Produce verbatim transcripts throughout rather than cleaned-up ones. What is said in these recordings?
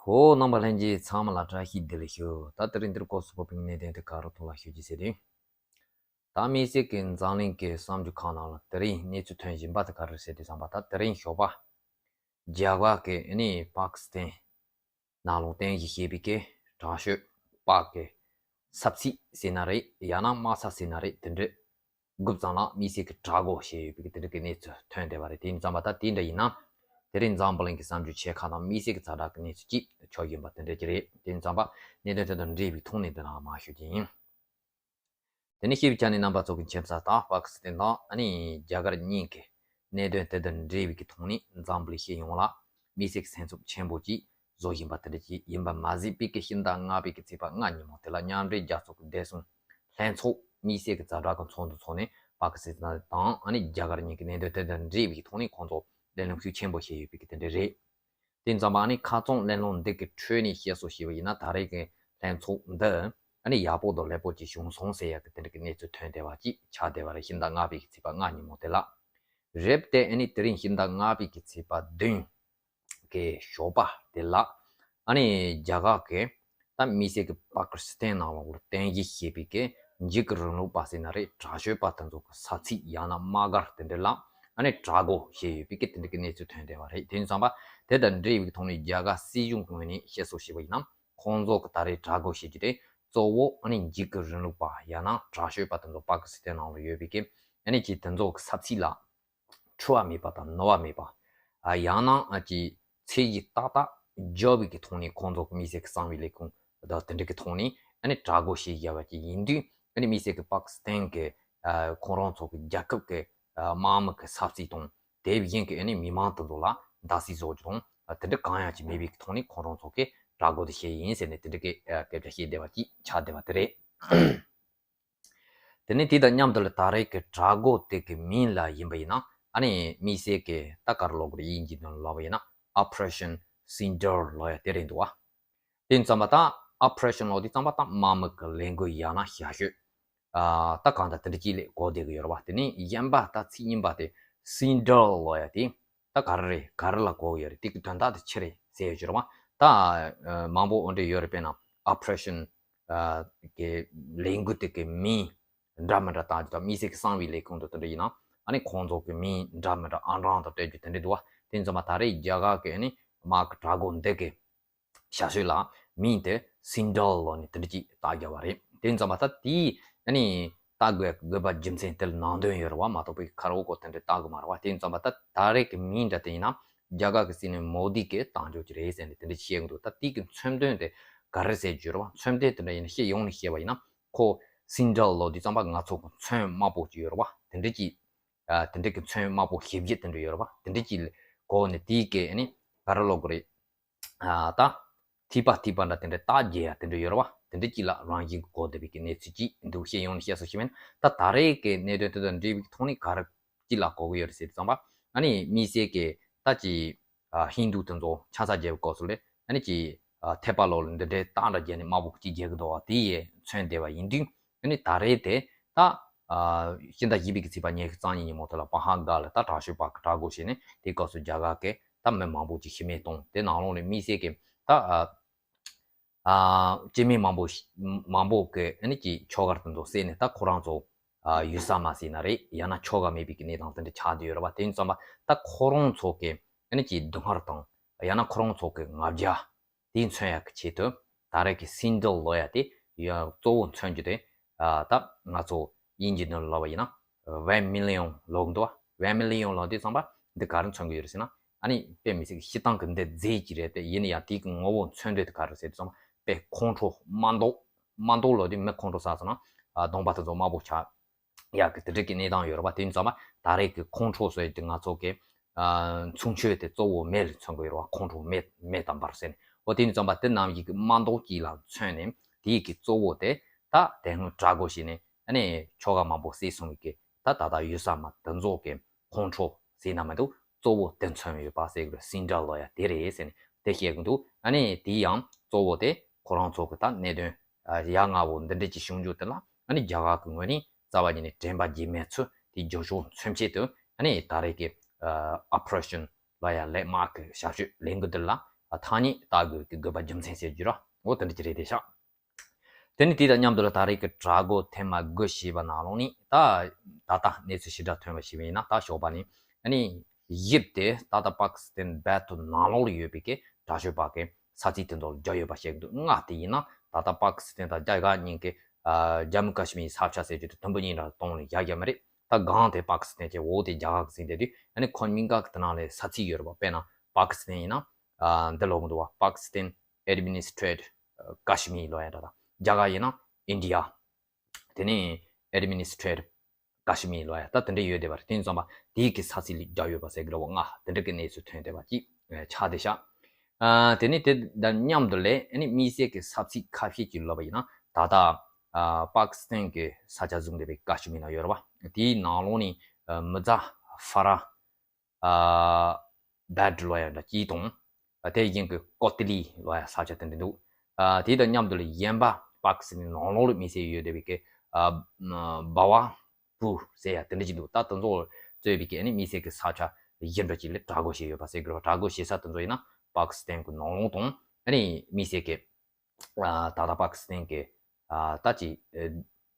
གོ་རྣམ་པ་ལྷན་རྒྱས་ཚང་མ་ལ་བཀྲ་ཤིས་བདེ་ལེགས་ཞུ། ད་དེ་རིང་འདིར་སྐོར་སུ་ཕོག་པའི་གནད་དོན་དེ་ག་རུ་ཐོག་ལ་ཞུ་རྒྱུ་ཟེར་དུས། ད་དམིགས་བསལ་གྱི་འཛམ་གླིང་གི་བསམ་རྒྱུ་ཁག་ནང་ལ་དེ་རིང་གནས་ཚུལ་ཐོན་བཞིན་པ་དེ་ག་རེ་རེད་ཟེར་དུས་ཙམ་པ། ད་དེ་རིང་ཞོགས་པ་རྒྱ་གར་གྱི་ཨ་ནི་པ་ཀི་སི་ཐན་ནང་ལོགས་རྟེན་གཞི་བྱས་པའི་གི་དྲག་སྤྱོད་པ་གི་ས་ཚིགས་ཟེར་ན་རེད། ཡང་ན་དམག་ས་ཟེར་ན་རེད། དེ་འདྲ་དགུ་ཙམ་ལ་དམིགས་བསལ་གྱི་དྲག་རྒོལ་བྱས་ཡོད་པའི་གི་དེ་འདྲ་གི་གནས་ཚུལ་ཐོན་བསྡད་པ་རེད། དེ་ཡིན་ཙམ་པ་ད་དེ་འདྲ་ཡིན་ན། དེ་རིང་འཛམ་བུ་གླིང་གི་བསམ་རྒྱུ་ཆེ་ཁག་དང་དམིགས་བསལ་གྱི་ཛ་དྲག་གི་གནས་ཚུལ་ཅིག་ཆགས་བཞིན་པ་དེ་འདྲ་ཅིག་རེད། དེ་ཡིན་ཙམ་པ་གནད་དོན་དེ་དང་འབྲེལ་བའི་ཐོག་ནས་འདི་ནང་མར་ཞུ་རྒྱུ་ཡིན། དེ་ནས་ཤེས་པའི་ཆ་ནས་རྣམ་པ་ཚོ་གི་མཁྱེན་གསལ་ལྟར་པ་ཀི་སི་ཐན་དང་ཨ་ནི་རྒྱ་གར་གཉིས་ཀྱི་གནད་དོན་དེ་དང་འབྲེལ་བའི་གི་ཐོག་ནས་འཛམ་བུ་གླིང་སྤྱི་ཡོངས་ལ་དམིགས་བསལ་གྱི་སེམས་འཚབ་ཆེན་པོ་ཅིག་བཟོ་བཞིན་པ་དེ་འདྲ་ཅིག་ཡིན་པ་མ་ཟད། པའི་གི་ཕྱི་ཟླ་ལྔ་པའི་གི་ཚེས་པ་ལྔ་ཉིན་མོ་དེ་ལ་མཉམ་འབྲེལ་རྒྱལ་ཚོགས་ཀྱི་བདེ་སྲུང་ལྷན་ཚོགས་དམིགས་བསལ་གྱི་ཛ་དྲག་གི་ཚོགས་འདུ་འཚོགས་ནས་པ་ཀི་སི་ཐན་དང་ཨ་ནི་རྒྱ་གར་གཉིས་ཀྱི་གནད་དོན་དེ་དང་འབྲེལ་བའི་གི་ཐོག་ནས་ཁོང་ཚོ་གླེང་སློང་ཤུགས་ཆེན་པོ་བྱས་ཡོད་པའི་གི་དེ་འདྲ་རེད། དེ་ཙམ་པ་ཨ་ནི་ཁ་རྩང་གླེང་སློང་འདི་གི་ཁྲོད་ནས་བཤད་སྲོལ་ཞིག་ཡིན་ན། ད་རེས་ཀྱི་ལྷན་ཚོགས་འདི་ཨ་ནི་ཡག་པོ་དང་ལེགས་པོ་ཅིག་བྱུང་སོང་ཟེར་ཡག་གི་དེ་འདྲ་གི་གནས་ཚུལ་ཐོན་བསྡད་པ་ཅིག་ཆགས་བསྡད་པ་རེད། ཕྱི་ཟླ་ལྔ་པའི་གི་ཚེས་པ་ལྔ་ཉིན་མོ་དེ་ལ། རེད་དེ་ཨ་ནི་དེ་རིང་ཕྱི་ཟླ་ལྔ་པའི་གི་ཚེས་པ་བདུན་གི་ཞོགས་པ་དེ་ལ་ཨ་ནི་རྒྱ་གར་གྱི་ད་དམིགས་བསལ་གྱི་པ་ཀི་སི་ཐན་ནང་ལོགས་ལ་རྟེན་གཞི་བྱས་པའི་གི་འཇིགས་སྐུལ་རིང་ལུགས་པ་ཟེར་ན་རེད། དྲག་སྤྱོད་པ་དེ་ཚོ་གི་ས་ཚིགས་ཡང་ན་དམག་སྒར་དེ་འདྲ་ལ་ཨ་ནི་དྲག་རྒོལ་བྱས་ཡོད་པའི་གི་དེ་འདྲ་གི་གནས་ཚུལ་ཐོན་བསྡད་པ་རེད། དེ་ཡིན་ཙམ་པ་དེ་དང་འབྲེལ་བའི་ཐོག་ནས་རྒྱ་གར་སྲིད་གཞུང་ངོས་ནས་བཤད་སྲོལ་ཞིག་ཡིན་ན། ཁོང་ཚོ་གི་ད་རེས་དྲག་རྒོལ་བྱེད་རྒྱུ་དེ་གཙོ་བོ་ཨ་ནི་འཇིགས་སྐུལ་རིང་ལུགས་པ་ཡང་ན་དྲག་སྤྱོད་པ་དེ་ཚོ་པ་ཀི་སི་ཐན་ནང་ལ་ཡོད་པའི་གི་ཨ་ནི་ཅིག་དེ་ཚོ་གི་ས་ཚིགས་ལ་འཁྲུ་བ་མེད་པ་དང་ནུབ་པ་མེད་པ། ཨ་ཡང་ན་ཨ་ཅིག་ཚད་གཞི་ཏག་ཏག་འཇོག་པའི་གི་ཐོག་ནས་ཁོང་ཚོ་གི་དམིགས་བསལ་གྱི་གསང་བའི་ལས་ཁུངས་དང་དེ་འདྲ་གི་ཐོག་ནས་ཨ་ནི་དྲག་རྒོལ་བྱེད་བཞག་པ་ཅིག་ཡིན་དུས། ཨ་ནི་དམིགས་བསལ་གྱི་པ་ཀི་སི་ཐན་གྱི་ཨ་ཁོང་རང་ཚོ་གི་རྒྱལ་ཁབ་ཀྱི་ཨ་དམག་མི་གི་ས་ཚིགས་དང་། དེ་བཞིན་གྱི་ཨ་ནི་མི་མང་དེ་ཚོ་ལ་བརྡབ་གསིག་བཟོ་རྒྱུ་དང་། ཨ་དེ་འདྲ་གང་ཡང་ཅིག་མེད་པའི་གི་ཐོག་ནས་ཁོང་རང་ཚོ་གི་དྲག་རྒོལ་དེ་བྱས་ཡིན་ཟེར་ནས་དེ་འདྲ་གི་ཨ་སྐད་ཆ་བཤད་བསྡད་པ་ཅིག་ཆགས་བསྡད་པ་དེ་རེད། དེ་ནས་དེ་དང་མཉམ་དུ་ལ་ད་རེས་ཀྱི་དྲག་རྒོལ་དེ་གི་མིང་ལ་ཡིན་པ་ཡིན་ན། ཨ་ནི་དམིགས་བསལ་གྱི་ད་ག་རེ་ལབ་དགོས་རེད། དབྱིན་ཇིའི་ནང་ལ་ལབ་པ་ཡིན་ན་Operation Sindoor ལབ་ཡ་དེ་རེད་འདུག་བ། དེ་ཙམ་པ་ད་Operation ལབ་དུས་ཙམ་པ་ད་དམག་མི་གི་ལས་འགུལ་ཡང་ན་ཞབས་ཞུ། ཨ་ད་གང་ལྟར་དེ་འདྲ་ཅིག་ལ་གོ་བསྡད་ཀྱི་ཡོད་རེད་བ། དེ་ནས་གཞན་པ་ད་ཚིག་རྙིང་པ་དེ་Sindoor ལབ་ཡ་དེ་ད་ག་རེ་རེད། ག་རེ་ལ་གོ་གི་ཡོད་རེད། དེ་གི་དོན་དག་དེ་ཆི་རེད་ཟེར་ཡོད་ཀྱི་རེད་བ། ད་ཨ་མང་པོ་འོ་འདྲ་ཡོད་རེད། དཔེར་ན་Operation ཨ་གི་ལས་འགུལ་དེ་གི་མིང་འདྲ་མི་འདྲ་བཏགས་ཀྱི། ད་དམིགས་བསལ་གྱི་གསང་བའི་ལས་ཁུངས་དང་དེ་འདྲ་ཡིན་ན་ཨ་ནི་ཁོང་ཚོ་གི་མིང་འདྲ་མི་འདྲ་ཨང་གྲངས་དང་སྤྲད་རྒྱུ་དེ་འདྲ་འདུག་བ། དེ་ཙམ་པ་ད་རེས་རྒྱ་གར་གི་ཨ་ནི་དམག་གི་དྲག་རྒོལ་འདི་གི་ཞབས་ཞུ་ལ་མིང་དེ་Sindoor ལབ་ནས་དེ་འདྲ་ཅིག་བཏགས་བཞག་པ་རེད། དེ་ཙམ་པ་ད་དེའི་ཨ་ནི་བཏགས་དགོས་དགོས་པ་རྒྱུ་མཚན་དེ་ལ་ནང་དོན་ཡོད་རེད་བ། མ་གཏོགས་པའི་ཁ་རོག་གོ་དེ་འདྲ་བཏགས་དགོས་མ་རེད་བ། དེ་ཙམ་པ་ད་ད་རེས་ཀྱི་མིང་འདྲ་དེ་ཡིན་ན་རྒྱ་གར་གྱི་སྲིད་བློན་མོ་དི་གིས་བཏང་ཆོག་གི་རེད་ཟེར་ནས་དེ་འདྲ་བཤད་ཀྱི་འདུག་ད་དེའི་གི་མཚོན་དོན་དེ་ག་རེ་ཟེར་རྒྱུ་རེད་བ། མཚོན་དོན་དེ་འདྲ་ཡིན་ན་སྤྱི་ཡོངས་ནས་བཤད་པ་ཡིན་ན། ཁོ་Sindoor ལབ་དུས་ཙམ་པ་ང་ཚོ་གི་མཚོན་དམར་པོ་ཅིག་ཡོད་རེད་བ། དེ་འདྲ་ཅིག་ཨ་དེ་འདྲ་གི་མཚོན་དམར་པོ་ཞེ་བརྒྱད་དེ་འདྲ་ཡོད་རེད་བ། དེ་འདྲ་ཅིག་གོ་ནས་དེའི་གི་ཨ་ནི་ག་རེ་ལབ་དགོས་རེད། ཨ་ད་ཐིགས་པ་ཐིགས་པ་འདྲ་དེ་འདྲ་རྟགས་བརྒྱབ་ཡ་དེ་འདྲ་ཡོད་རེད་བ། དེ་འདྲ་ཅིག་ལ་རང་བཞིན་གྱི་གོ་བསྡད་པའི་གི་གནས་ཚུལ་ཅིག་འདུག་སྤྱི་ཡོངས་ནས་བཤད་སྲོལ་ཞིག་མིན། ད་ད་རེས་ཀྱི་གནད་དོན་དེ་དང་འབྲེལ་བའི་ཐོག་ནས་ག་རེ་ཅིག་ལ་གོ་གི་ཡོད་རེད་ཟེར་དུས་ཙམ་པ། ཨ་ནི་དམིགས་བསལ་གྱི་ད་ཅིག་ཨ་ཧིན་དུ་དེ་ཚོ་ཆང་ས་བརྒྱབ་པའི་སྐབས་སུ་ལས་ཨ་ནི་ཅིག་ཨ་ཐལ་པ་ལོག་ལ་འདི་འདྲའི་རྟགས་འདྲ་བརྒྱབ་ནས་དམར་པོ་ཅིག་རྒྱག་གི་འདུག་བ། དེ་ཡི་མཚོན་བསྡད་པ་ཡིན་དུས། ཨ་ནི་ད་རེས་དེ་ད་ཨ་ཕྱི་ཟླ་བཞི་པའི་གི་ཚེས་པ་ཉི་ཤུ་རྩ་གཉིས་ཉིན་མོ་དེ་ལ་པ་ཧང་ག་ལ་ད་དྲག་སྤྱོད་པ་གི་དྲག་རྒོལ་བྱས་ནས། དེའི་སྐབས་སུ་རྒྱ་གར་གྱི་ད་མི་མང་པོ་ཅིག་ཤི་རྨས་བཏང་། དེ་ནང་ལོགས་ནས་དམིགས་བསལ་གྱི་ད་ཨ་ཨ་སྐྱེ་དམན་མང་པོ་ཞིག་མང་པོ་གི་ཨ་ནི་ཅིག་ཁྱོ་ག་དེ་ཚོ་བསད་ནས་ད་ཁོ་རང་ཚོ་ཨ་ཡུལ་ས་མ་ཟིན་ན་རེད། ཡང་ན་ཁྱོ་ག་མེད་པའི་གི་གནས་སྟངས་དེ་འདྲ་ཆགས་བསྡད་ཡོད་རེད་བ། དེ་ཡིན་ཙམ་པ་ད་ཁོ་རང་ཚོ་གི་ཨ་ནི་ཅིག་སྡུག་བསྔལ་དང་། ཡང་ན་ཁོ་རང་ཚོ་གི་ང་རྒྱལ་དེ་མཚོན་ཡག་གི་ཆེད་དུ་ད་རེས་ཀྱི་Sindoor ལབ་ཡ་དེ་ཡ་གཙོ་བོ་མཚོན་རྒྱུ་དེ། ཨ་ད་ང་ཚོ་དབྱིན་ཇི་ནང་ལབ་པ་ཡིན་ན་Vermilion ལབ་གི་འདུག་བ། Vermilion ལབ་དུས་ཙམ་པ་འདི་ག་རེ་མཚོན་གི་ཡོད་རེད་ཟེར་ན། ཨ་ནི་དཔེ་མི་སྲིད་ཀྱི་སྤྱིར་བཏང་གི་འདི་རྫས་ཅིག་རེད་དེ། ཡིན་ན་ཡང་དེའི་གི་ངོ་བོ་མཚོན་དོན་དེ་ག་རེ་ཟེར་དུས་ཙམ་པ་དཔེ་ཁོང་ཁྲོ་དམར་མདོག་དམར་མདོག་ལབ་དུས་མི་ཁོང་ཁྲོ་ཟ་སོང་ན་ཨ་གདོང་པ་དེ་ཚོ་དམར་པོ་ཆགས་ཡག་གི་དེ་འདྲ་གི་གནས་སྟངས་ཡོད་རེད་བ། དེ་ཡིན་ཙམ་པ་ད་རེས་ཀྱི་ཁོང་ཁྲོ་ཟེར་དེ་ང་ཚོ་གི་ཨ་མཚུངས་ཆོས་དེ་གཙོ་བོ་མེ་ལ་མཚོན་གི་ཡོད་རེད་བ། ཁོང་ཁྲོ་མེ་མེ་དམ་པར་ཟེར་ནས། འོ་དེ་ཡིན་ཙམ་པ་དེ་ནམ་ཞིག་གི་དམར་མདོག་ཅིག་ལ་མཚོན་ནས་དེའི་གི་གཙོ་བོ་དེ་ད་དེ་སྔོན་དྲག་རྒོལ་བྱས་ནས་ཨ་ནི་ཁྱོ་ག་མང་པོ་བསད་སོང་བའི་གི་ད་ད་ལྟ་ཡུལ་ས་མ་དེ་ཚོ་གི་ཁོང་ཁྲོ་ཟེར་ན་མི་འདུག་གཙོ་བོ་དེ་མཚོན་ཡོད་པ་ཟེར་གི་རེད། Sindoor ལབ་ཡ་དེ་རེད་ཟེར་ནས་དེ་བཤད་གི་འདུག་ཨ་ནི་དེའི་ཡང་གཙོ་བོ་དེ་ཁོ་རང་ཚོ་གི་ད་གནད་དོན་ཨ་ཡ་ང་བོ་འདི་འདྲ་ཅིག་བྱུང་རྒྱུ་དེ་ལ་ཨ་ནི་རྒྱ་གར་གི་ངོས་ནས་རྩ་བ་ཉིད་ནས་དྲན་པ་བརྗེད་མེད་ཚུལ་དེ་རྒྱུ་ཕྱོགས་མཚོན་ཆེད་དུ་ཨ་ནི་ད་རེས་ཀྱི་ཨ་Operation ལབ་ཡ་ལས་དམག་གི་ཞབས་ཞུ་ལས་འགུལ་འདི་ལ་ ཐ་སྙད་ལྟ་དགོས་ཀྱི་དགོས་པ་རྒྱུ་མཚན་ཟེར་རྒྱུ་ར། འོ་དེ་འདྲ་ཅིག་རེད་དེ་ཤག་དེ་ནི་དེ་དང་མཉམ་དུ་ལ་ད་རེས་ཀྱི་དྲ་སྒོ་ཐེངས་མ་དགུ་ཞེས་པ་ནང་ལོགས་ནས་ད་ད་ལྟ་གནས་ཚུལ་ཞིབ་ཕྲ་ཐོན་པ་ཞིག་ཡིན་ན། ད་ཞོགས་པ་ནས་ཨ་ནི་ཡིབ་དེ་ད་ལྟ་པ་ཀི་སི་ཐན་བལ་ཏུ་ནང་ལོགས་ལ་ཡོད་པའི་གི་དྲག་སྤྱོད་པ་གི་ས་ཚིགས་དེ་ཚོ་ལ་རྒྱག་ཡོད་པ་བཤད་ཀྱི་འདུག་སྔ་དེ་ཡིན་ན་ད་ལྟ་པ་ཀི་སི་ཐན་དང་རྒྱ་གར་གཉིས་ཀྱི་ཨ་ཇམ་མུ་ཀ་ཤི་མིར་ས་ཆ་ཟེར་རྒྱུ་དེ་དུམ་བུ་གཉིས་འདྲ་གཏོང་ནས་རྒྱག་རྒྱུ་མ་རེད། ད་སྒང་དེ་པ་ཀི་སི་ཐན་གྱི་འོག་དེ་རྒྱ་གར་གྱི་ཟིན་བསྡད་དུས། ཨ་ནི་ཁོ་གཉིས་ཀ་གི་དེ་ནང་ལ་ས་ཚིགས་ཡོད་རེད་པ། དཔེར་ན་པ་ཀི་སི་ཐན་ཡིན་ན་ཨ་འདི་ལབ་ཀྱི་འདུག་པ། Pakistan Administered Kashmir ལབ་ཡ་འདྲ་དང་། རྒྱ་གར་ཡིན་ན་India དེ་ནས་Administered Kashmir ལབ་ཡ་ད་དེ་འདྲ་ཡོད་བསྡད་པ་རེད། དེ་ཡིན་ཙང་པ་དེའི་གི་ས་ཚིགས་ལ་རྒྱག་ཡོད་པ་ཟེར་གི་རེད་པ། སྔ་དེ་འདྲ་གི་གནས་ཚུལ་ཐོན་བསྡད་པ་ཅིག་ཨ་ཆགས་བསྡད་ཤག་ཨ་དེ་ནས་དེ་དང་མཉམ་དུ་ལ་ཨ་ནི་དམིགས་བསལ་གྱི་ས་ཚིགས་ཁ་ཤས་ཅིག་ལབ་པ་ཡིན་ན། ད་ལྟ་ཨ་པ་ཀི་སི་ཐན་གྱི་ས་ཆ་བཟུང་བསྡད་པའི་ཀ་ཤི་མིར་ནང་ཡོད་རེད་པ། དེའི་ནང་ལོགས་ནས་ཨ་མི་ཛ་ཧྥ་ར་ཨ་བེ་ཌི་ལབ་ཡ་འདྲ་གཅིག་དང་། ཨ་དེ་བཞིན་གྱི་ཀོ་ཏི་ལི་ལབ་ཡ་ས་ཆ་དེ་འདྲ་འདུག་ཨ་དེ་དང་མཉམ་དུ་ལ་གཞན་པ་པ་ཀི་སི་ཐན་ནང་ལོགས་ལ་དམིགས་བསལ་ཡོད་བསྡད་པའི་གི་ཨ་བ་བ་པུར་ཟེར་ཡ་དེ་འདྲ་ཅིག་འདུག་ད་དེ་ཚོ་གཙོས་པའི་གི་ཨ་ནི་དམིགས་བསལ་གྱི་ས་ཆ་གཞན་པ་ཅིག་ལ་དྲག་རྒོལ་བྱས་ཡོད་པ་ཟེར་དགོས་རེད་པ། དྲག་རྒོལ་བྱེད་ས་དེ་ཚོ་ཡིན་ན་པ་ཀི་སི་ཐན་གྱི་ནང་ལོགས་དང་། ཨ་ནི་དམིགས་བསལ་གྱི་ཨ་ད་ལྟ་པ་ཀི་སི་ཐན་གྱི་ཨ་ད་ཅིག་ཨ་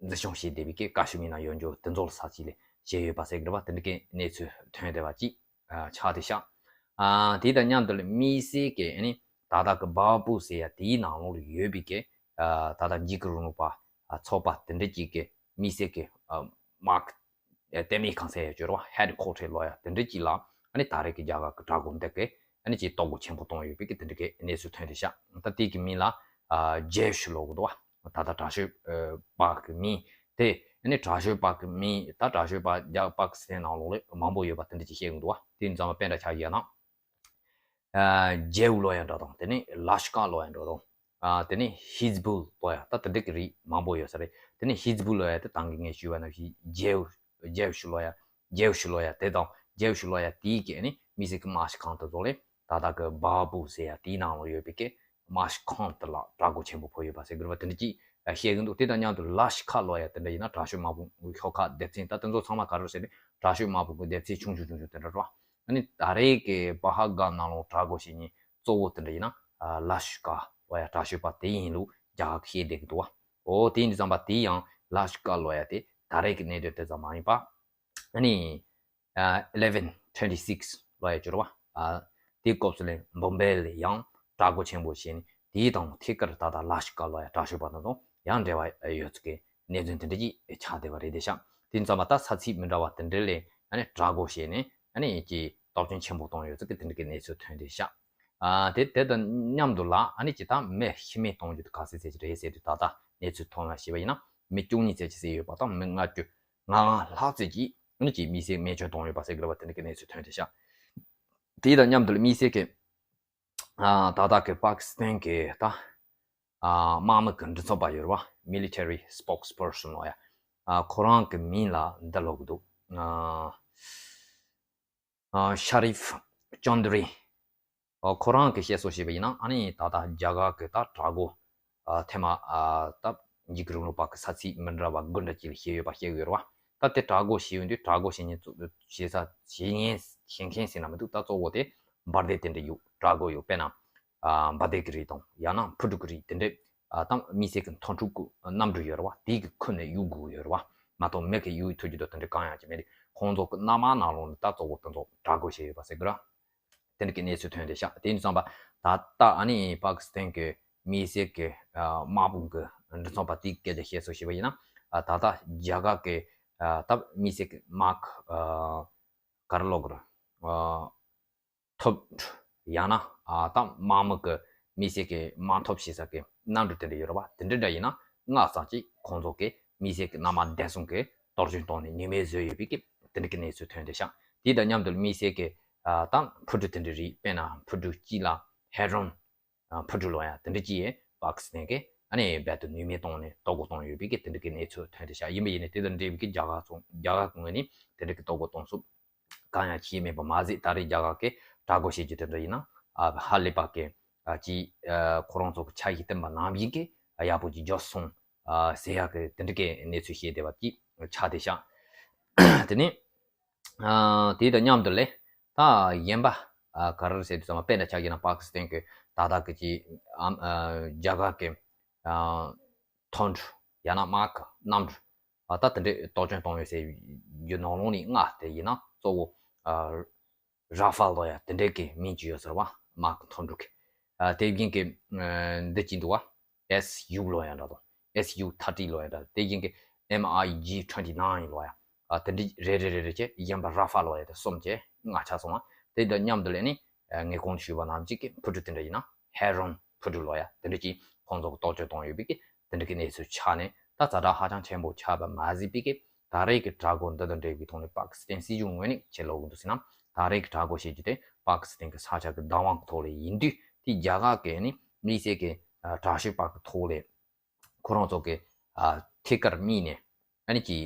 འཛིན་སྐྱོང་བྱེད་བསྡད་པའི་གི་ཀ་ཤི་མིར་ནང་ཡོད་རྒྱུ་དེ་ཚོ་ལ་ས་ཚིགས་ལ་བྱས་ཡོད་པ་ཟེར་གི་རེད་པ། དེ་འདྲ་གི་གནས་ཚུལ་ཐོན་བསྡད་པ་ཅིག་ཨ་ཆགས་བསྡད་ཤག་ཨ་དེ་དང་མཉམ་དུ་ལ་དམིགས་བསལ་གྱི་ཨ་ནི་ད་ལྟ་གི་བ་བ་པུར་ཟེར་ཡ་དེའི་ནང་ལོགས་ལ་ཡོད་པའི་གི་ཨ་ད་ལྟ་འཇིགས་སྐུལ་རིང་ལུགས་པ་ཨ་ཚོགས་པ་དེ་འདྲ་ཅིག་གི་དམིགས་བསལ་གྱི་ཨ་དམག་ལྟེ་གནས་ཁང་ཟེར་ཡ་ཅིག་ཡོད་རེད་པ། ཧེ་ཌི་ཀོ་ཊར་ལབ་ཡ་དེ་འདྲ་ཅིག་ལ་ཨ་ནི་ད་རེས་ཀྱི་རྒྱ་གར་གྱི་དྲག་རྒོལ་འདི་གིས་ཨ་ནི་ཅིག་གཏོར་རྒོལ་ཆེན་པོ་བཏང་ཡོད་པའི་གི་དེ་འདྲ་གི་གནས་ཚུལ་ཐོན་བསྡད་ཤག་ད་དེ་གི་མིང་ལ་ཨ་ཇེ་ཤུ་ལབ་ཀྱི་འདུག་པ། ད་ལྟ་དྲག་སྤྱོད་ཨ་པ་གི་མིང་དེ། ཨ་ནི་དྲག་སྤྱོད་པ་གི་མིང་། ད་དྲག་སྤྱོད་པ་རྒྱ་པ་ཀི་སི་ཐན་ནང་ལོགས་ལ་མང་པོ་ཡོད་པ་དེ་འདྲ་ཅིག་བཤད་ཀྱི་འདུག་པ། དེ་ཡིན་ཙང་པ་དཔེར་ན་ཆ་བཞག་ན། ཨ་ཇེ་ཡུ་ལབ་ཡ་འདྲ་དང་། དེ་ནས་ལ་ཤི་ཀ་ལབ་ཡ་འདྲ་དང་། ཨ་དེ་ནས་ཧི་ཛི་བུལ་ལབ་ཡ། ད་དེ་འདྲ་གི་རིགས་མང་པོ་ཡོད་ས་རེད། དེ་ནས་ཧི་ཛི་བུལ་ལབ་ཡ་དེ་ད་གིན་ངས་ཞུས་པ་ནང་བཞིན་ཇེ་ཡུ་ཇེ་ཡུ་ཤུ་ལབ་ཡ། ཇེ་ཡུ་ཤུ་ལབ་ཡ་དེ་དང་། ཇེ་ཡུ་ཤུ་ལབ་ཡ་དེའི་གི་ཨ་ནི་དམིགས་བསལ་གི་དམག་སྤྱི་ཁང་དེ་ཚོ་ལ་ད་ལྟ་གི་བ་བ་པུར་ཟེར་ཡ་དེའི་ནང་ལ་ཡོད་པའི་གི་དམག་སྤྱི་ཁང་དེ་ལ་དྲག་རྒོལ་ཆེན་པོ་ཕོག་ཡོད་པ་ཟེར་གི་རེད་པ། དེ་འདྲ་ཅིག་བཤད་གི་འདུག་དེ་དང་མཉམ་དུ་ལ་ཤི་ཀ་ལབ་ཡ་དེ་འདྲ་ཡིན་ན་དྲག་སྤྱོད་དམག་དཔུང་གི་ཤོག་ཁག་སྡེ་ཚན། ད་དེ་ཚོ་ཚང་མ་ག་རེ་ཟེར་ན་དྲག་སྤྱོད་དམག་དཔུང་གི་སྡེ་ཚན་ཆུང་ཆུང་ཆུང་ཆུང་དེ་འདྲ་རེད་པ། ཨ་ནི་ད་རེས་ཀྱི་པ་ཧལ་གམ་ནང་ལོགས་དྲག་རྒོལ་བྱེད་མཁན་གཙོ་བོ་དེ་འདྲ་ཡིན་ན་ཨ་ལ་ཤི་ཀ་ལབ་ཡ་དྲག་སྤྱོད་པ་དེ་ཡིན་ལུགས་རྒྱ་གར་གྱིས་བཤད་བསྡད་ཀྱི་འདུག་པ། འོ་དེ་ཡིན་དུས་ཙམ་པ་དེ་ཡང་ལ་ཤི་ཀ་ལབ་ཡ་དེ་ད་རེས་ཀྱི་གནད་དོན་དེ་ཙམ་མ་ཡིན་པ། ཨ་ནི་ཨ་eleven twenty-six ལབ་ཡ་ཅིག་ཡོད་རེད་པ། ཨ་དེའི་སྐབས་སུ་ལ་བོམ་བེ་ལ་ཡང་དྲག་རྒོལ་ཆེན་པོ་བྱས་ནས། དེའི་དང་ཐད་ཀར་ད་ལྟ་ལ་ཤི་ཀ་ལབ་ཡ་དྲག་སྤྱོད་པ་དེ་ཚོ་ཡང་འབྲེལ་བ་ཡོད་ཚུལ་གྱི་གནད་དོན་དེ་འདྲ་ཅིག་ཆགས་བསྡད་པ་རེད་དེ་ཤག་དེ་ཡིན་ཙང་པ་ད་ས་ཚིགས་མི་འདྲ་བ་དེ་འདྲ་ལ་ཨ་ནི་དྲག་རྒོལ་བྱས་ནས་ཨ་ནི་ཅིག་གཏོར་སྐྱོན་ཆེན་པོ་བཏང་ཡོད་ཚུལ་གྱི་དེ་འདྲ་གི་གནས་ཚུལ་ཐོན་བསྡད་ཤག་ཨ་དེ་དེ་དང་མཉམ་དུ་ལ་ཨ་ནི་ཅིག་ད་མི་ཤི་རྨས་གཏོང་རྒྱུ་དེ་ག་ཚད་ཙམ་ཅིག་རེད་ཟེར་དུས། ད་ལྟ་གནས་ཚུལ་ཐོན་ལ་བྱས་པ་ཡིན་ན་མི་བཅུ་གཉིས་ཙམ་ཅིག་བསད་ཡོད་པ་དང་། མི་ལྔ་བཅུ་ང་ལྔ་ལྷག་ཙམ་ཅིག་ཨ་ནི་ཅིག་མི་བསད་རྨས་སྐྱོན་བཏང་ཡོད་པ་ཟེར་གི་རེད་པ། དེ་འདྲ་གི་གནས་ཚུལ་ཐོན་བསྡད་ཤག་དེ་དང་མཉམ་དུ་ལ་དམིགས་བསལ་གྱི་ཨ་ད་ལྟ་གི་པ་ཀི་སི་ཐན་གྱི་ད་ཨ་དམག་མི་གི་མགྲིན་ཚབ་པ་ཡོད་རེད་པ། Military spokesperson ལབ་ཡ། ཨ་ཁོ་རང་གི་མིང་ལ་འདི་ལབ་གི་འདུག་ཨ་ཨ་ཤ་རིཕ་ཅོན་དྲི། ཨ་ཁོ་རང་གིས་བཤད་སྲོལ་བྱས་པ་ཡིན་ན། ཨ་ནི་ད་ལྟ་རྒྱ་གར་གྱི་ད་དྲག་རྒོལ་ཨ་ཐེངས་མ་ཨ་ད་འཇིགས་སྐུལ་རིང་ལུགས་པ་གི་ས་ཚིགས་མི་འདྲ་བ་དགུ་འདྲ་ཅིག་ལ་བྱས་ཡོད་པ་བཤད་ཀྱི་ཡོད་རེད་པ། ད་དེ་དྲག་རྒོལ་བྱས་ཡོང་དུས་དྲག་རྒོལ་བྱེད་མཁན་ཚོ་བྱེད་ས་བྱེད་མཁན་བྱེད་མཁན་ཟེར་ན་མི་འདུག་ད་གཙོ་བོ་དེ་འབར་མདེལ་དེ་འདྲ་ཡོད། དྲག་རྒོལ་ཡོད། དཔེར་ན་ཨ་འབར་མདེལ་གྱི་རིགས་དང་། ཡང་ན་འཕུར་གྲུ་གི་རིགས་དེ་འདྲ། ཨ་ད་དམིགས་བསལ་གྱི་མཐོང་གྲོལ་གྱི་གནམ་གྲུ་ཡོད་རེད་པ། དེ་གི་ཁུར་ནས་གཡུག་དགོས་ཡོད་རེད་པ། མ་གཏོགས་མི་གིས་གཡུག་ཐུབ་རྒྱུ་དང་དེ་འདྲ་གང་ཡང་ཅིག་མེད་དེ། ཁོང་ཚོ་གི་གནམ་དམག་ནང་ལོགས་ནས་ད་གཙོ་བོ་དེ་ཚོ་དྲག་རྒོལ་བྱས་ཡོད་པ་ཟེར་གི་རེད། དེ་འདྲ་གི་གནས་ཚུལ་ཐོན་བསྡད་ཤག་དེ་ཡིན་དུས་ཙམ་པ་ད་ལྟ་ཨ་ནི་པ་ཀི་སི་ཐན་གྱི་དམིགས་བསལ་གྱི་ཨ་དམག་དཔུང་གི་མགྲིན་ཚབ་པ་དེས་སྐད་ཆ་བཤད་སྲོལ་བྱས་པ་ཡིན་ན། ཨ་ད་ལྟ་རྒྱ་གར་གྱི་ཨ་ད་དམིགས་བསལ་གྱི་དམག་ཨ་ག་རེ་ལབ་དགོས་རེད། ཨ་ཐོབ། ཡང་ན་ཨ་ད་དམག་མི་གི་དམིགས་བསལ་གྱི་དམག་འཐབ་བྱེད་ས་གི་གནམ་གྲུ་དེ་འདྲ་ཡོད་རེད་པ། དེ་འདྲ་འདྲ་ཡིན་ན་སྔ་ཙམ་ཅིག་ཁོང་ཚོ་གི་དམིགས་བསལ་གྱི་གནམ་དམག་བདེ་སྲུང་གིས་གཏོར་སྐྱོན་བཏང་ནས་ཉེས་མེད་བཟོས་ཡོད་པའི་གི་དེ་འདྲ་གི་གནས་ཚུལ་ཐོན་བསྡད་ཤག་དེ་དང་མཉམ་དུ་དམིགས་བསལ་གྱི་ཨ་ད་འཕུར་གྲུ་དེ་འདྲ་རིགས། དཔེར་ན་འཕུར་གྲུ་གཅིག་ལ་ཧེ་རོན་ཨ་འཕུར་གྲུ་ལབ་ཡ་དེ་འདྲ་གཅིག་པ་ཀི་སི་ཐན་གྱིས་ཨ་ནི་རྦད་དེ་ཉེས་མེད་བཏང་ནས་གཏོར་རྒོལ་བཏང་ཡོད་པའི་གི་དེ་འདྲ་གི་གནས་ཚུལ་ཐོན་བསྡད་ཤག་ཡིན་པ་ཡིན་ནའི་དེ་དང་འབྲེལ་བའི་གི་རྒྱ་གར་ཚོ་རྒྱ་གར་གི་ངོས་ནས་དེ་འདྲ་གི་གཏོར་རྒོལ་གཏོང་སྲོལ་གང་ཡང་བྱས་མེད་པ་མ་ཟད། ད་རེས་རྒྱ་གར་གྱིས་དྲག་རྒོལ་བྱེད་རྒྱུ་དེ་འདྲ་ཡིན་ན་ཨ་ཧ་ལས་པ་གི་ཨ་ཅིག་ཨ་ཁོ་རང་ཚོ་གི་འཆར་གཞི་བཏིང་པ་ནང་བཞིན་གི་ཡག་པོ་ཅིག་འགྲོ་སོང་ཨ་ཟེར་ཡག་གི་དེ་འདྲ་གི་གནས་ཚུལ་བཤད་བསྡད་པ་ཅིག་ཆགས་བསྡད་ཤག་དེ་ནས་ཨ་དེ་དང་མཉམ་དུ་ལས་ད་གཞན་པ་ ཨ་ག་རེ་ཟེར་དུས་ཙམ་པ་དཔེར་ན་ཆ་བཞག་ན་པ་ཀི་སི་ཐན་གྱི་ད་ལྟ་གི་ཅིག་ཨམ་ཨ་རྒྱ་གར་གྱི་ཨ་མཐོ་འབྲིང་ཡང་ན་དམག་གི་གནམ་གྲུ་ཨ་ད་དེ་འདྲའི་གཏོར་སྐྱོན་བཏང་ཡོད་ཟེར་རྒྱུ་ནང་ལོགས་ནས་ལྔ་དེ་ཡིན་ན་གཙོ་བོ་ཨ་ར་ཧྥ་ལོ་ཡ་དེ་འདྲའི་གི་མིང་ཅིག་ཡོད་ཟེར་བ་དམག་གི་མཐོ་འབྲིང་གི་ཨ་དེ་བཞིན་གྱི་ཨ་འདི་ཅིག་འདུག་བ། S U ལོ་ཡ་འདྲ་དང་S U thirty ལོ་ཡ་འདྲ་དེ་བཞིན་གྱི་M I G twenty nine ལོ་ཡ། ཨ་དེ་འདྲ་རེ་རེ་རེ་རེ་བྱས་གཞན་པ་ར་ཧྥ་ལོ་ཡ་དེ་གསུམ་བྱས་ལྔ་ཆགས་སོང་བ། དེ་དང་མཉམ་དུ་ལས་ནི་ཨ་ངས་གོང་དུ་ཞུས་པ་ནང་བཞིན་གྱི་འཕུར་གྲུ་དེ་འདྲ་ཡིན་ན་ཧེ་རོན་འཕུར་གྲུ་ལོ་ཡ་དེ་འདྲ་གྱིས་ཁོང་ཚོ་གི་གཏོར་སྐྱོན་བཏང་ཡོད་པའི་གི་དེ་འདྲ་གི་གནས་ཚུལ་ཆགས་ནས་ད་ཛ་དྲག་ཧ་ཅང་ཆེན་པོ་ཆགས་པ་མ་ཟད་པའི་གི་ད་རེས་ཀྱི་དྲག་རྒོལ་འདི་དང་འབྲེལ་བའི་ཐོག་ནས་པ་ཀི་སི་ཐན་སྲིད་གཞུང་ངོས་ནས་ཁྱེད་ལོག་གི་འདུག་ཟེར་ན་ད་རེས་ཀྱི་དྲག་རྒོལ་བྱེད་རྒྱུ་དེ་པ་ཀི་སི་ཐན་གྱི་ས་ཆ་གི་བདག་དབང་གི་ཐོག་ལ་ཡིན་དུས་དེ་རྒྱ་གར་གྱི་ནི་དམིགས་བསལ་གྱི་ཨ་དྲག་ཤོས་པ་གི་ཐོག་ལས་ཁོ་རང་ཚོ་གི་ཨ་ཐད་ཀར་དམིགས་ནས་ཨ་ནི་ཀྱི་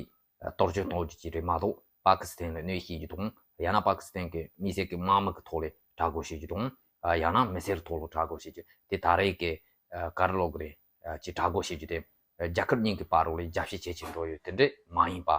ཨ་གཏོར་སྐྱོན་གཏོང་རྒྱུ་ཅིག་རེད་མ་གཏོགས་པ་ཀི་སི་ཐན་ལ་གནོད་བྱེད་རྒྱུ་དང་ཡང་ན་པ་ཀི་སི་ཐན་གྱི་དམིགས་བསལ་གྱི་དམག་མི་གི་ཐོག་ལས་དྲག་རྒོལ་བྱེད་རྒྱུ་དང་ཨ་ཡང་ན་མི་སེར་ཐོག་ལ་དྲག་རྒོལ་བྱེད་རྒྱུ་དེ་ད་རེས་ཀྱི་ཨ་ག་རེ་ལབ་དགོས་རེད། ཨ་ཀྱི་དྲག་རྒོལ་བྱེད་རྒྱུ་དེ་རྒྱལ་ཁབ་གཉིས་ཀྱི་བར་རོགས་ལས་རྒྱབ་བཤིག་ཇེ་ཆེར་འགྲོ་ཡོད་དེ་འདྲས་མ་ཡིན་པ་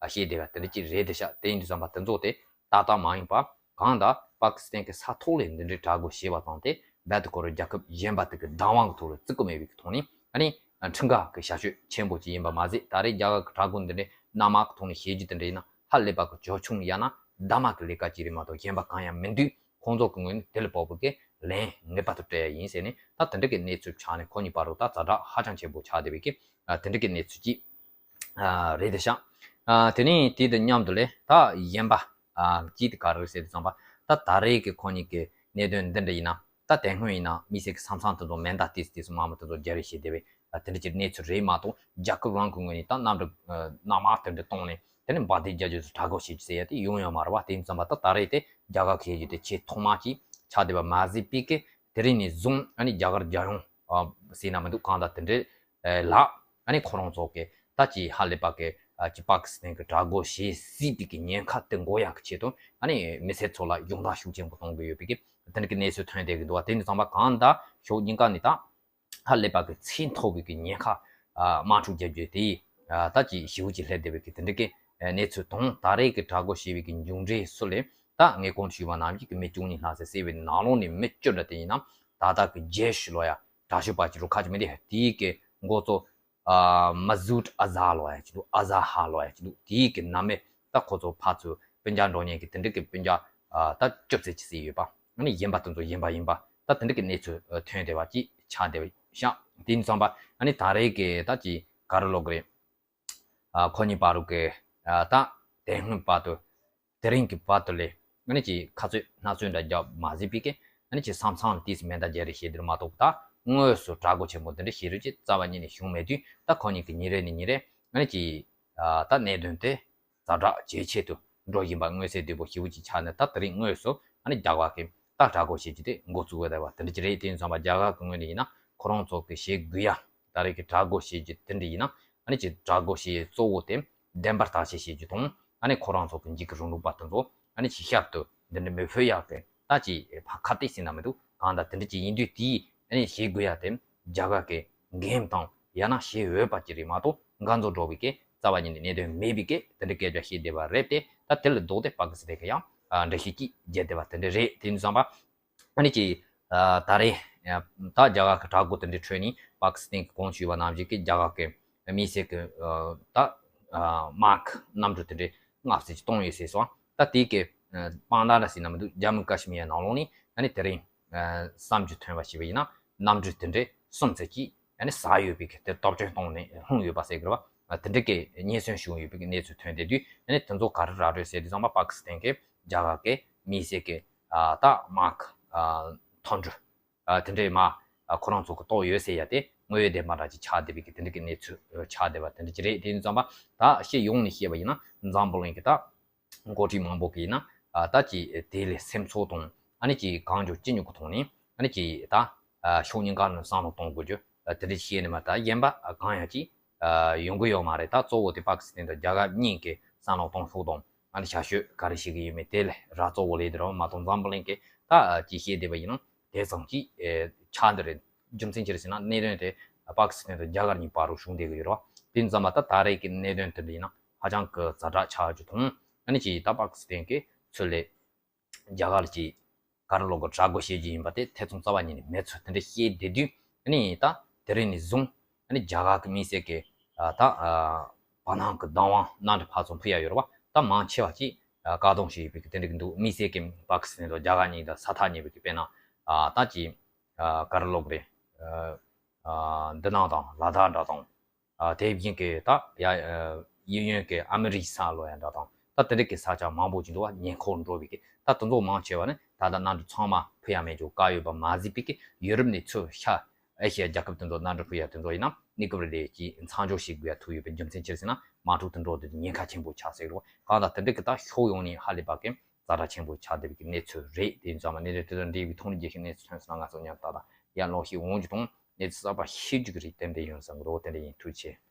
ཤེས་བདེ་བ་དེ་འདྲ་ཅིག་རེད་དེ་ཤག་དེ་ཡིན་དུས་ཙམ་པ་དེ་ཚོ་དེ་ཏག་ཏག་མ་ཡིན་པ་གང་ལྟར་པ་ཀི་སི་ཐན་གྱི་ས་ཐོག་ལས་འདི་འདྲའི་དྲག་རྒོལ་བྱས་པ་ཙམ་དེ་རྦད་དེ་ཁོ་རང་རྒྱལ་ཁབ་གཞན་པ་དེ་གི་བདག་དབང་གི་ཐོག་ལ་བརྩི་གི་མེད་པའི་ཐོག་ནས་ཨ་ནི་ཁྲིམས་འགལ་གྱི་བྱ་སྤྱོད་ཆེན་པོ་ཅིག་ཡིན་པ་མ་ཟད་ད་རེས་རྒྱ་གར་གྱི་དྲག་རྒོལ་འདི་འདྲའི་གནམ་དམག་གི་ཐོག་ནས་བྱེད་རྒྱུ་དེ་འདྲ་ཡིན་ན་ཧ་ལས་པ་གི་ཇོ་ཆུང་ཡང་ན་གདམ་ག་གི་ལས་ཀ་ཅིག་རེད་མ་གཏོགས་གཞན་པ་གང་ཡང་མི་འདུག་ཁོང་ཚོ་གི་ངོས་ནས་དེ་ལ་དཔག་པའི་གི་ལན་ངེས་པར་དུ་སྤྲད་ཡ་ཡིན་ཟེར་ནས་ད་དེ་འདྲ་གི་གནས་ཚུལ་ཆགས་ནས་ཁོ་གཉིས་བར་དུ་ད་ཛ་དྲག་ཧ་ཅང་ཆེན་པོ་ཆགས་བསྡད་པའི་གི་ཨ་དེ་འདྲ་གི་གནས་ཚུལ་ཅིག་ཨ་རེད་དེ་ཤག་ཨ་དེ་ནས་དེ་དང་མཉམ་དུ་ལས་ད་གཞན་པ་ཨ་ཅིག་དེ་ག་རེ་ཟེར་དུས་ཙམ་པ་ད་ད་རེས་གི་ཁོ་གཉིས་གི་གནད་དོན་འདི་འདྲ་ཡིན་ན་ད་དེ་སྔོན་ཡིན་ན་མི་སེར་གི་ས་མཚམས་དེ་ཚོ་མེ་མདའ་ཏིས་ཏིས་དམག་མི་དེ་ཚོ་རྒྱ་རེ་བྱེད་བསྡད་པའི་ཨ་དེ་འདྲ་གི་གནས་ཚུལ་རེད་མ་གཏོགས་རྒྱལ་ཁབ་རང་གི་ངོས་ནས་ད་གནམ་གྲུ་ཨ་གནམ་དམག་དེ་འདྲ་བཏང་ནས། དེ་ནས་འབར་མདེལ་རྒྱག་རྒྱུ་ཚོ་དྲག་རྒོལ་བྱེད་རྒྱུ་ཟེར་ཡ་དེ་ཡོང་ཡོད་མ་རེད་བ། དེ་ཡིན་ཙམ་པ་ད་ད་རེས་དེ་རྒྱ་གར་གི་བྱེད་རྒྱུ་དེ་ཆེས་ཐོག་མ་ཅིག་ཆགས་བསྡད་པ་མ་ཟད་པའི་གི་དེ་རིང་ནས་བཟུང་ཨ་ནི་རྒྱ་གར་རྒྱལ་ཡོངས་ཨ་ཟེར་ན་མི་འདུག་གང་ལྟར་དེ་འདྲའི་ཨ་ལ་ཨ་ནི་ཁོ་རང་ཚོ་གི་ད་ཅིག་ཧ་ལས་པ་གི་ཨ་ཅིག་པ་ཀི་སི་ཐན་གི་དྲག་རྒོལ་བྱེད་སྲིད་པའི་གི་ཉེན་ཁ་དེ་འགོག་ཡག་གི་ཆེད་དུ་ཨ་ནི་མི་སེར་ཚོ་ལ་སྦྱོང་བརྡར་ཤུགས་ཆེན་པོ་གཏོང་གི་ཡོད་པའི་གི་དེ་འདྲ་གི་གནས་ཚུལ་ཐོན་བསྡད་གི་འདུག་བ། དེ་ཡིན་ཙམ་པ་གང་ལྟར་ཕྱོགས་གཉིས་ཀ་ནས་ད། ཧ་ལས་པ་གི་ཚད་མཐོ་བའི་གི་ཉེན་ཁ་ཨ་དམག་འཁྲུག་རྒྱག་རྒྱུ་དེ་ཨ་ད་ཅིག་ཞེ་པོ་ཅིག་སླེབས་བསྡད་པའི་གི་དེ་འདྲ་གི་ཨ་གནས་ཚུལ་དང་ད་རེས་ཀྱི་དྲག་རྒོལ་བྱས་པའི་གི་མཇུག་འབྲས་སུ་ལས་ད་ངས་གོང་དུ་ཞུས་པ་ནང་བཞིན་གི་མི་བཅུ་གཉིས་ལྷག་ཙམ་བསད་པའི་ནང་ལོགས་ནས་མི་བཅུ་འདྲ་དེ་ཡིན་ན་ད་ལྟ་གི་རྗེས་ཤུལ་ལོ་ཡ་དྲག་ཤོས་པ་ཅིག་རུ་ཁ་ཅིག་མི་འདི་དེའི་གི་འགོ་གཙོ་ཨ་མ་ཟུད་ཨ་ཟ་ལོ་ཡ་ཅིག་འདུག་ཨ་ཟ་ཧ་ལོ་ཡ་ཅིག་འདུག་དེའི་གི་ནང་མི་ད་ཁོ་ཚོ་ཕར་ཚུར་སྤུན་ཀྱག་འགྲོ་མཁན་གི་དེ་འདྲ་གི་སྤུན་ཀྱག་ཨ་ད་བཅུ་ཙམ་ཅིག་བསད་ཡོད་པ། ཨ་ནི་གཞན་པ་དེ་ཚོ་གཞན་པ་ཡིན་པ་ད་དེ་འདྲ་གི་གནས་ཚུལ་ཨ་ཐོན་བསྡད་པ་ཅིག་ཆགས་བསྡད་པ་ཤག་དེ་ཡིན་ཙམ་པ་ཨ་ནི་ད་རེས་ཀྱི་ད་ཅིག་ག་རེ་ལབ་དགོས་རེད། ཨ་ཁོ་གཉིས་བར་དུ་གི་ཨ་ད་དེ་སྔོན་བར་དུ་དེ་རིང་གི་བར་དུ་ལས་ཨ་ནི་ཅིག་ཁ་རྩོད་སྣ་རྩོད་འདྲ་རྒྱབ་མ་ཟད་པའི་གི་ཨ་ནི་ཅིག་ས་མཚམས་ཏིས་མེ་མདའ་རྒྱག་རེས་བྱེད་དུས་མ་གཏོགས་ད་དངོས་སུ་དྲག་རྒོལ་ཆེན་པོ་འདི་འདྲ་བྱེད་རེས་ཅིག་རྩ་བ་ཉིད་ནས་བྱུང་མེད་དུས་ད་ཁོ་གཉིས་ཀྱི་ཉིན་རེ་ནས་ཉིན་རེ་ཨ་ནི་ཅིག་ཨ་ད་གནད་དོན་དེ་ཛ་དྲག་ཇེ་ཆེ་དུ་འགྲོ་བཞིན་པ་མངོན་གསལ་དོད་པོ་ཞེ་པོ་ཅིག་ཆགས་ནས་ད་དེ་རིང་དངོས་སུ་ཨ་ནི་རྒྱ་གར་གྱིས་ད་དྲག་རྒོལ་བྱེད་རྒྱུ་དེ་འགོ་བཙུགས་ཡོད་པ་དེ་འདྲ་ཅིག་རེད། དེ་ཡིན་ཙང་པ་རྒྱ་གར་གྱི་ངོས་ནས་ཡིན་ན་ཁོ་རང་ཚོ་གི་བྱེད་དགོས་ཡ་ད་རེས་ཀྱི་དྲག་རྒོལ་བྱེད་རྒྱུ་དེ་འདྲ་ཡིན་ན་ཨ་ནི་ཅིག་དྲག་རྒོལ་བྱེད་གཙོ་བོ་དེ་བདེན་པར་བརྟག་དཔྱད་བྱེད་རྒྱུ་དང་ཨ་ནི་ཁོ་རང་ཚོ་གི་འཇིགས་སྐུལ་རིང་ལུགས་པ་དེ་ཚོ་ཨ་ནི་ཅིག་ཞབས་ཏུ་འདི་འདྲ་མི་ཕོད་ཡག་གི་ད་ཅིག་ཕ་ཁ་གཏད་ཟེར་ན་མི་འདུག་གང་ལྟར་དེ་འདྲ་ཅིག་ཡིན་དུས་དེའི་ཨ་ནི་བྱེད་དགོས་ཡ་དེ་རྒྱ་གར་གྱི་འགན་དང་ཡང་ན་བྱེད་འོས་པ་ཅིག་རེད་མ་གཏོགས་འགན་རྩོད་འགྲོ་བའི་གི་རྩ་བ་ཉིད་ནས་གནད་དོན་མེད་པའི་གི་དེ་འདྲ་སྐད་ཆ་བཤད་བསྡད་པ་རེད་དེ། ད་དེ་ལ་ལྡོག་སྟེ་པ་ཀི་སི་ཐན་གྱིས་ཡང་ཨ་འགྲེལ་བཤད་ཅིག་བརྒྱབ་བསྡད་པ་དེ་འདྲ་རེད། དེ་ཡིན་ཙང་པ་ཨ་ནི་ཅིག་ཨ་ད་རེས་ཨ་ད་རྒྱ་གར་གྱི་དྲག་རྒོལ་དེ་འདྲའི་ཁྲོད་ནས་པ་ཀི་སི་ཐན་གྱིས་གོང་ཞུས་པ་ནང་བཞིན་གྱི་རྒྱ་གར་གྱི་མི་སེར་གྱི་ཨ་ད་ཨ་དམག་གནམ་གྲུ་དེ་འདྲའི་ལྔ་བཅུ་ཅིག་གཏོང་ཡོད་ཟེར་སོང་། ད་དེ་གི་ཨ་དཔང་རྟགས་འདྲ་ཟེར་ན་མི་འདུག་རྒྱ་མི་ཀ་ཤི་མིར་ནང་ལོགས་ནས་ཨ་ནི་དེ་རིང་ཨ་གསར་འགྱུར་ཐོན་པ་ཞིག་ཡིན་ན་གནམ་གྲུ་དེ་འདྲའི་གསུམ་ཙམ་ཅིག་ཨ་ནི་ཟག་ཡོད་པའི་གི་དེ་གཏོར་སྐྱོན་བཏང་ནས་ལྷུང་ཡོད་པ་ཟེར་གི་རེད་བ། ཨ་དེ་འདྲ་གི་རྙེད་སོན་བྱུང་ཡོད་པའི་གི་གནས་ཚུལ་ཐོན་བསྡད་དུས་ཨ་ནི་དེ་ཚོ་ག་རེ་ར་སྤྲོད་ཟེར་དུས་ཙམ་པ་པ་ཀི་སི་ཐན་གྱིས་རྒྱ་གར་གྱི་མི་སེར་གྱི་ཨ་ད་དམག་ཨ་མཐོ་འབྲིང་ཨ་དེ་འདྲའི་མ་ཨ་ཁོ་རང་ཚོ་གི་གཏོར་ཡོད་ཟེར་ཡ་དེ་དངོས་ཡོད་བདེན་པ་འདྲ་ཅིག་ཆགས་བསྡད་པའི་གི་དེ་འདྲ་གི་གནས་ཚུལ་ཨ་ཆགས་བསྡད་པ་དེ་འདྲ་ཅིག་རེད། དེ་ཡིན་ཙམ་པ་ད་སྤྱི་ཡོངས་ནས་བཤད་པ་ཡིན་ན་འཛམ་བུ་གླིང་གི་ད་འགོ་ཁྲིད་མང་པོ་གིས་ཡིན་ན་ཨ་ད་ཅིག་དེ་ལས་སེམས་ཚོར་དང་ཨ་ནི་ཅིག་གང་བྱུང་ཅི་མྱོང་གི་ཐོག་ནས་ཨ་ནི་ཅིག་ད་ཨ་ཕྱོགས་གཉིས་ཀ་ནས་བསམ་བློ་གཏོང་དགོས་རྒྱུ་ཨ་དེ་འདྲ་བཤད་ནས་མ་ད་གཞན་པ་ཨ་གང་ཡང་ཅིག་ཨ་ཡོང་གི་ཡོད་མ་རེད། ད་གཙོ་བོ་དེ་པ་ཀི་སི་ཐན་དང་རྒྱ་གར་གཉིས་ཀྱི་བསམ་བློ་གཏོང་ཕྱོགས་དང་ཨ་ནི་བྱ་སྤྱོད་ག་རེ་བྱེད་ཀྱི་ཡོད་མེད་དེ་ལས་ར་གཙོ་བོ་ལས་དེ་རེད་བ། མ་གཏོགས་འཛམ་བུ་གླིང་གི་ད་ཨ་ཅིག་བཤད་བསྡད་པ་ཡིན་ན་དེ་ཙམ་ཅིག་ཨེ་ཆགས་འདི་རེད། རྒྱུ་མཚན་ཅི་རེད་ཟེར་ན་གནད་དོན་དེ་པ་ཀི་སི་ཐན་དང་རྒྱ་གར་གཉིས་བར་རུ་བྱུང་བསྡད་ཀྱི་ཡོད་རེད་བ། དེ་ཙམ་པ་ད་ད་རེས་ཀྱི་གནད་དོན་དེ་འདྲ་ཡིན་ན་ཧ་ཅང་གི་ཛ་དྲག་ཆགས་རྒྱུ་དང་ཨ་ནི་ཅིག་ད་པ་ཀི་སི་ཐན་གྱི་ཚུར་ལས་རྒྱ་གར་གྱི་ ག་རེ་ལབ་དགོས། དྲག་རྒོལ་བྱེད་རྒྱུ་ཡིན་པ་དེ་ཐེ་ཚོམ་རྩ་བ་ཉིད་ནས་མེད་ཚུལ་དེ་འདྲ་བཤད་བསྡད་དུས། ཨ་ནི་ད་དེ་རིང་ནས་བཟུང་ཨ་ནི་རྒྱ་གར་གྱི་དམིགས་བསལ་གྱི་ཨ་ད་ཨ་བར་སྣང་གི་བདག་དབང་གནམ་གྲུ་ཕར་ཚུར་འཕུར་ཡ་ཡོད་རེད་བ། ད་མང་ཆེ་བ་ཅིག་ཨ་བཀག་སྡོམ་བྱས་ཡོད་པའི་གི་དེ་འདྲ་གི་འདུག་དམིགས་བསལ་གྱི་པ་ཀི་སི་ཐན་དང་རྒྱ་གར་གཉིས་དང་ས་ཐག་ཉེ་བའི་གི་དཔེར་ན་ཨ་ད་ཅིག་ཨ་ག་རེ་ལབ་དགོས་རེད། ཨ་ཨ་འདི་ནང་དང་ལ་དྭགས་འདྲ་དང་། ཨ་དེ་བཞིན་གྱི་ད་ཡ་ཨ་གཡས་གཡོན་གྱི་ཨ་མི་རི་ཀའི་ས་ལ་ཡ་འདྲ་དང་། ད་དེ་འདྲ་གི་ས་ཆ་མང་པོ་ཅིག་འདུག་བ། ཉེ་འཁོར་འགྲོ་བའི་གི་ད་དེ་ཚོ་མང་ཆེ་བ་ནི་ད་ལྟ་གནམ་གྲུ་ཚང་མ་འཕུར་ཡ་མེད་ཅོག་བཀག་ཡོད་པ་མ་ཟད་པའི་གི་ཡུ་རོབ་ནས་ཚུར་ཤར་ཨེ་ཤི་ཡ་རྒྱལ་ཁབ་དེ་ཚོ་གནམ་གྲུ་འཕུར་ཡ་དེ་ཚོ་ཡིན་ན་གནས་སྐབས་རེ་རེ་ཅིག་མཚམས་འཇོག་བྱེད་དགོས་ཡ་ཐུག་ཡོད་པའི་རྒྱུ་མཚན་ཅི་རེད་ཟེར་ན། དམག་འཁྲུག་དེ་འགྲོ་དུས་ཉེན་ཁ་ཆེན་པོ་ཆགས་སྲིད་རེད་བ། གང་ལྟར་དེ་འདྲ་གི་ད་ཕྱོགས་ཡོངས་ནས་ཧ་ལས་པ་གི་ཛ་དྲག་ཆེན་པོ་ཆགས་བསྡད་པའི་གི་གནས་ཚུལ་རེད། དེ་ཡིན་ཙང་མ་གནས་ཚུལ་དེ་དང་འབྲེལ་བའི་ཐོག་ནས་རྒྱལ་སྤྱིའི་གནས་ཚུལ་ཐོན་སོང་ན་ང་ཚོ་མཉམ་དུ་ད་ཡར་ཀློག་ཤིག་འོང་རྒྱུ་དང་གནས་ཚུལ་གསར་པ་ཤེས་རྒྱུ་གི་རེ་བ་ཏན་ཏན་ཡོད་བསམ་གི་འདུག་དེ་འདྲ་ཡིན། ཐུགས་རྗེ་ཆེ།